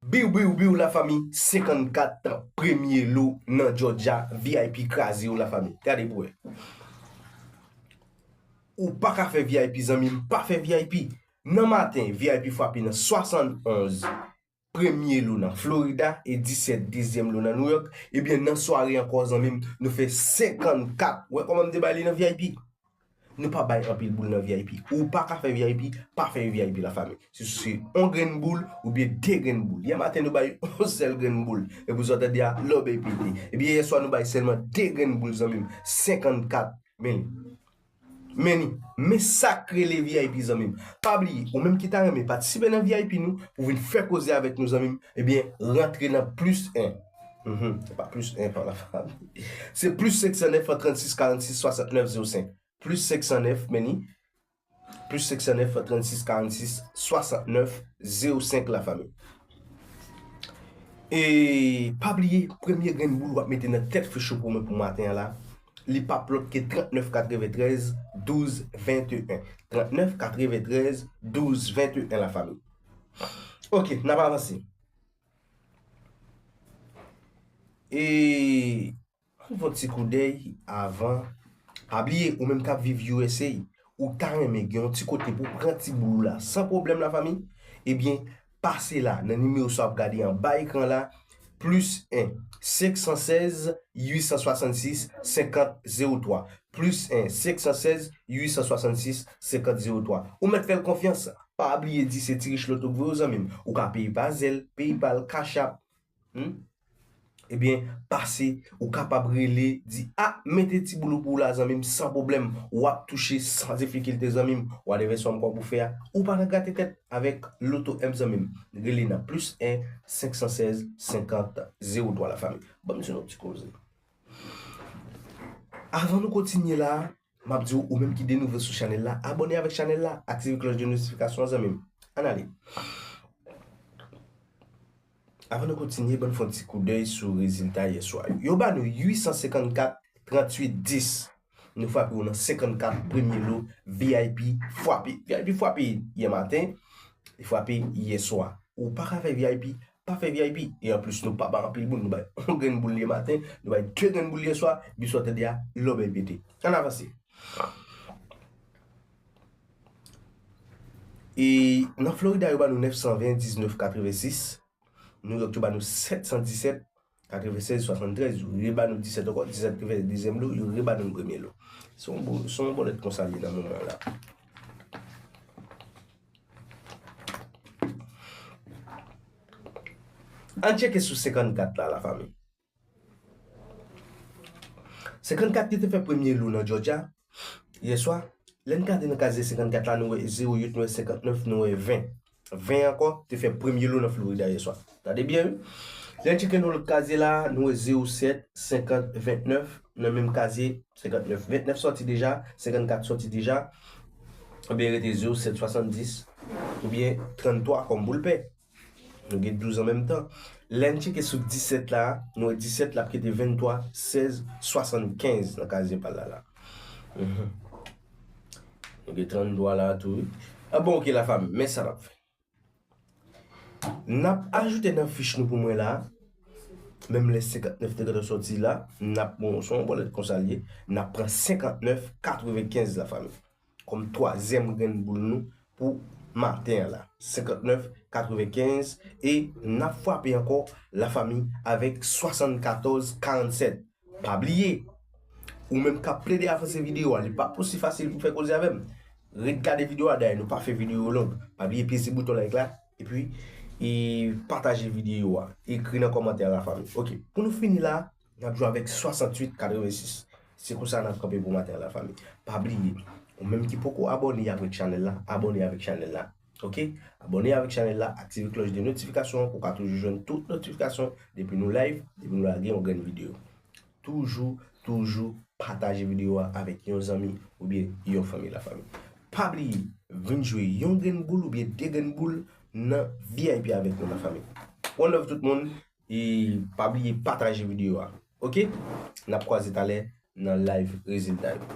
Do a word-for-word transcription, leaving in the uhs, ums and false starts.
Biw, biw, biw, lafanmi, senkannkat premye lo nan Georgia, V I P kraze yo, lafanmi. Gade pou wè. Ou pa ka fè V I P, zanmi m, pa fè V I P. Nan maten, V I P frape nan swasannonz premye lo nan Florida e disèt dezyèm lo nan New York. Ebyen, nan sware ankò, zanmi m, nou fè senkannkat. Wè kòman m te bay li nan V I P? Nou pa bay anpil boul nan V I P. Ou pa ka fè V I P, pa fè V I P, lafanmi. Si se yon grenn boul oubyen de grenn boul. Yè maten, nou bay yon sèl grenn boul. Epi sa w tande a, lòbèy pete. Ebyen, yè swa, nou bay sèlman de grenn boul, zanmi m. Senkannkat. Men li. Men li. Men sa k rele V I P, zanmi m. Pa bliye, ou menm ki ta renmen patisipe nan V I P nou, pou vin fè koze avèk nou, zanmi m, ebyen, rantre nan plis en. Mhm, se pa plis en pa lafanmi. Se plis senk san nèf, trannsis, karannsis, swasantnèf, zewo senk. Plis senk san nèf, men li. Plis senk san nèf, trannsis, karannsis, swasantnèf, zewo senk, lafanmi. E pa bliye, premye grenn boul w ap mete nan tèt fich ou pou mwen pou maten an la, li p ap lòt ke trannèf katreventrèz douz venteyen. Trannèf katreventrèz douz venteyen, lafanmi. Ok, n ap avanse. E ann fè yon ti koudèy avan. Pa bliye, ou menm k ap viv U S A, ou ta renmen gen yon ti kote pou pran ti boul ou la san pwoblèm, lafanmi? Ebyen, pase la nan nimewo sa w ap gade anba ekran la, plis en, senk san sèz, uit san swasannsis, senkant, zewo twa. Plis en, senk san sèz, uit san swasannsis, senkant, zewo twa. Ou mèt fè l konfyans. Pa bliye di se Ti Rich Loto k voye w, zanmi m. Ou ka peye pa Zelle, PayPal, Cash App. Hmm? Ebyen, pase, ou kapab rele, di, a, mete ti boul ou pou w la, zanmi m, san pwoblèm. W ap touche san difikilte, zanmi m. Whatever sòm kòb ou fè a, ou pa ka gate tèt avèk Loto M, zanmi m. Rele nan plis en, senk san sèz, senkant, zewo twa, lafanmi. Ban m di nou yon ti koze. Avan nou kontinye la, m ap di w, ou menm ki de nouvo sou chanèl la, abòne avèk chanèl la, aktive klòch de notifikasyon an, zanmi m. Ann ale. Avan nou kontinye, ban n fè yon ti koudèy sou rezilta yè swa yo. Yo ba nou uit san senkannkat, tranntuit, dis. Nou frape yo nan senkannkat premye lo V I P frape. V I P frape yè maten, li frape yè swa. Ou pa ka fè V I P, pa fè V I P. E anplis, nou pa bay anpil boul, nou bay yon grenn boul yè maten, nou bay de grenn boul yè swa, epi sa w tande a, lòbèy pete. Ann avanse. E nan Florida, yo ba nou nèf san ven, diznèf katrevensis. New York, yo ba nou sèt san disèt, katrevensèz, swasanntrèz. Yo reba nou disèt ankò, disèt ki fè dezyèm lo, yo reba nou premye lo. Se yon bo-, se yon bòlèt konsa l ye nan moman an la. Ann tcheke sou senkannkat la, lafanmi. Senkannkat ki te fè premye lo nan Georgia yè swa. Lè n gade nan kazye senkannkat la, nou wè zewo uit, nou wè senkantnèf, nou wè ven. Ven ankò te fè premye lo nan Florida yè swa. Gade byen, wi. Lè n tcheke nan lòt kazye la, nou wè zewo sèt, senkant, ventnèf, nan menm kazye, senkantnèf, ventnèf sòti deja, senkannkat sòti deja. Ebyen, rete zewo sèt, swasanndis, oubyen tranntwa kòm boul pè. Nou gen douz an menm tan. Lè n tcheke sou disèt la, nou wè disèt la ap kite venntwa, sèz, swasannkenz nan kazye pa l la la. Mhm. Nou gen tranntwa la tou, wi. A bon, ok, lafanmi, men sa n ap fè. N ap ajoute nan fich nou pou mwen la, menm lè senkantnèf te gentan sòti la, n ap, bon, se yon bòlèt konsa l ye, n ap pran senkantnèf katrevenkenz, lafanmi, kòm twazyèm grenn boul nou pou maten an la. Senkantnèf katrevenkenz, e n ap frape ankò, lafanmi, avèk swasannkatòz karannsèt. Pa bliye, ou menm k ap plede avanse videyo a, li p ap osi fasil pou fè koze avè m. Ret gade videyo a, dayè nou pa fè videyo long. Pa bliye peze bouton like la, epi, e pataje videyo a. Ekri nan kòmantè a, lafanmi. Ok, pou nou fini la, n ap jwe avèk swasanntuit katrevensis. Se konsa n ap kanpe pou maten an, lafanmi. Pa bliye, ou menm ki poko abòne avèk chanèl la, abòne avèk chanèl la. Ok? Abòne avèk chanèl la, aktive klòch de notifikasyon an pou w ka toujou jwenn tout notifikasyon depi nou live, depi nou lage yon grenn videyo. Toujou, toujou pataje videyo a avèk yon zanmi oubyen yon fanmi, lafanmi. Pa bliye, vin jwe yon grenn boul oubyen de grenn boul nan V I P avèk nou, lafanmi. One love tout moun, e pa bliye pataje videyo a. Ok? N ap kwaze talè nan live rezilta yo.